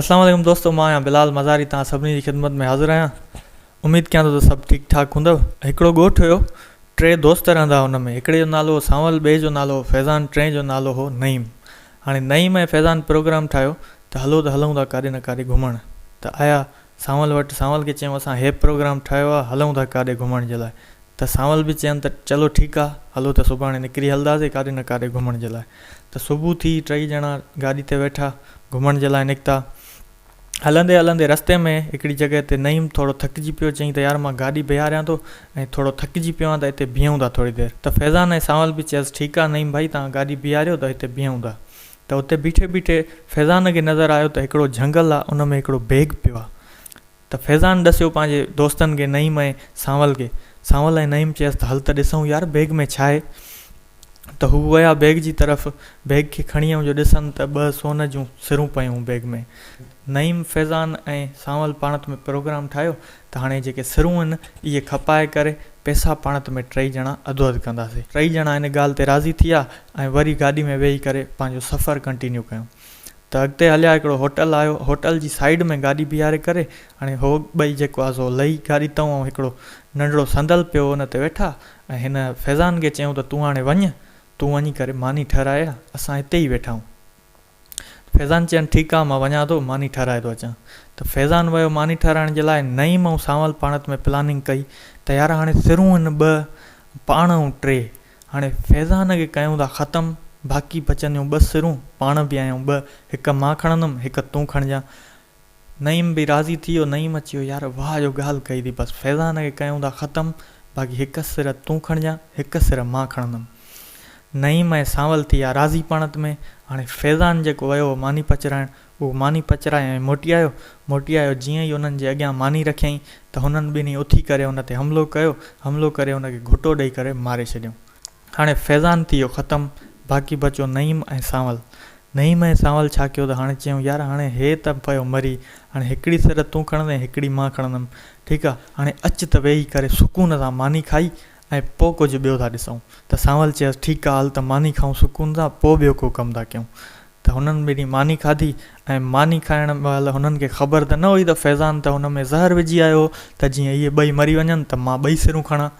اسلام عليڪم دوستو مان آهيان بلال مزاري توهان سڀني جي خدمت ۾ حاضر آهيان اميد ڪيان ٿو ته سڀ ٺيڪ ٺاڪ هوندؤ هڪڙو ڳوٺ هيو ٽي دوست رهندا هئا ان ۾ هڪڙي جو نالو هو سانول ٻئي جو نالو هو فيضان ٽئين جو نالو هو نعيم هاڻي نعيم ۽ فيضان پروگرام ٺاهيو ته هلو ته هلون ٿا ڪاڏي نه ڪاڏي گهمڻ ته آيا سانول وٽ سانول کي چيائون اسان هي پروگرام ٺاهيو آهي هلون ٿا ڪاڏي گهمڻ جي لاء ته سانول به چين ته چلو ٺيڪ آ هلو ته سڀاڻي نڪري هلنداسين ڪاڏي نه ڪاڏي گهمڻ جي لاء ته صبح ٿي ٽئي ڄڻا گاڏي تي ويٺا گهمڻ جي لاء نڪتا. هلندي هلندي رستي ۾ هڪڙي جڳهه تي نعيم ٿورو ٿڪجي پيو چيائين ته يار مان گاڏي بيهاريان ٿو ۽ ٿورو ٿڪجي پيو آهيان ته هتي بيهون ٿا ٿوري دير ته فيضان ۽ سانول به چيس ٺيڪ آ نعيم ڀائي توهان گاڏي بيهاريو ته هتي بيهون ٿا ته اتي بيٺي بيٺي فيضان کي نظر آيو ته هڪڙو جهنگل آ ان ۾ هڪڙو بيگ پيو آ ته فيضان ڏسيو پنهنجي دوستن کي نعيم ۽ سانول کي. سانول ۽ نعيم چيس ته هل ته ڏسون يار بيگ ۾ ڇا آهي؟ ته هو ويا بيگ جي طرف، بيگ کي کڻي ۽ جو ڏسن ته ٻه سون جون سرون پيون بيگ ۾. نعيم، فيضان ۽ سانول پاڻت ۾ پروگرام ٺاهيو ته هاڻي جيڪي سرون آهن اهي کپائي ڪري پئسا پاڻت ۾ ٽئي ڄڻا اڌو اڌ ڪنداسين. ٽئي ڄڻا ان ڳالهه تي راضي ٿي ويا ۽ وري گاڏي ۾ ويهي ڪري پنهنجو سفر ڪنٽينيو ڪيون. ته اڳتي هليا هڪڙو هوٽل آيو هوٽل جي سائيڊ ۾ گاڏي بيهاري ڪري هاڻي هو ٻئي جيڪو آ سو لهي گاڏي تئون ۽ هڪڙو ننڍڙو صندل پيو ان تي ويٺا ۽ هن فيضان کي چيائون ته تون هاڻي وڃ تون وڃي ڪري ماني ٺهرائي آ اسان هتي ئي ويٺا آهيون فيضان چين ٺيڪ آ مان وڃان ٿو ماني ٺهرائي ٿو اچان ته فيضان ويو ماني ٺهرائڻ جي لاء نعيم ۽ سانول پاڻت ۾ پلاننگ ڪئي ته يار هاڻي سرون هن ٻه پاڻ ۽ ٽي هاڻي فيضان کي ڪيون ٿا ختم، باقي بچنديون ٻه سرون، پاڻ به آهيون ٻه، هڪ مان کڻندم، هڪ تون کڻجان. نعيم به راضي ٿي ويو، نعيم چيو يار واهه جو ڳالهه ڪئي ٿي، بس فيضان کي ڪيون ٿا ختم، باقي هڪ سر تون کڻجان، هڪ سر مان کڻندم. نعيم ۽ سانول ٿي ويا راضي پاڻت ۾، هاڻي فيضان جيڪو ويو هو ماني پچرائڻ، اهو ماني پچرائي ۽ موٽي آيو. موٽي آيو، جيئن ئي انهن جي اڳيان ماني رکيائين ته هنن ٻنهي اٿي ڪري ان تي حملو ڪيو. حملو ڪري ان کي گهٽو ڏئي ڪري ماري ڇڏيائون. هاڻي فيضان ٿي ويو ختم، باقي بچو نعيم ۽ سانول. نعيم ۽ سانول ڇا ڪيو ته هاڻي چيائون يار هاڻي هي ته پيو مري، هاڻي هڪڙي سر تون کڻندين هڪڙي مان کڻندم، ٺيڪ آ، هاڻي اچ ته ويهي ڪري سڪون سان ماني کائي ۽ پوء ڪجهه ٻيو ٿا ڏسون. ته سانول چيس ٺيڪ آ هل ته ماني کائون سڪون سان پوء ٻيو ڪو ڪم ٿا ڪيون. ته هنن ٻنهي ماني کاڌي ۽ ماني کائڻ مهل هنن کي خبر ته نه هئي ته فيضان ته هن ۾ زهر وجهي آيو هو ته جيئن اهي ٻئي مري وڃن ته مان ٻئي سرون کڻان.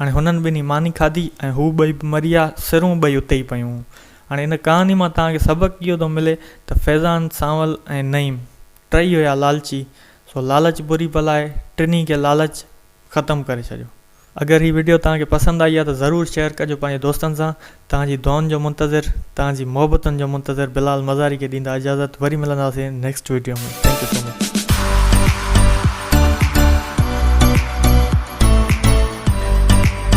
هاڻي هنن ٻنهي ماني کاڌي ۽ هو ٻئي به مري ويا، سرون ٻئي اتي ئي پيون هيون. هاڻي ان ڪهاڻي مان توهان کي سبق اهو ٿو ملي ته فيضان، سانول ۽ نعيم ٽئي هيا لالچي، سو لالچ بري بلا آهي، ٽنهي کي لالچ ختم ڪري ڇڏيو. اگر هي وڊيو توهان کي پسند آئي آهي ته ضرور شيئر ڪجو پنهنجي دوستن سان توهان جي دعائن جو منتظر توهان جي محبتن جو منتظر بلال مزاري کي ڏيندا اجازت وري ملنداسين next video ۾ thank you so much.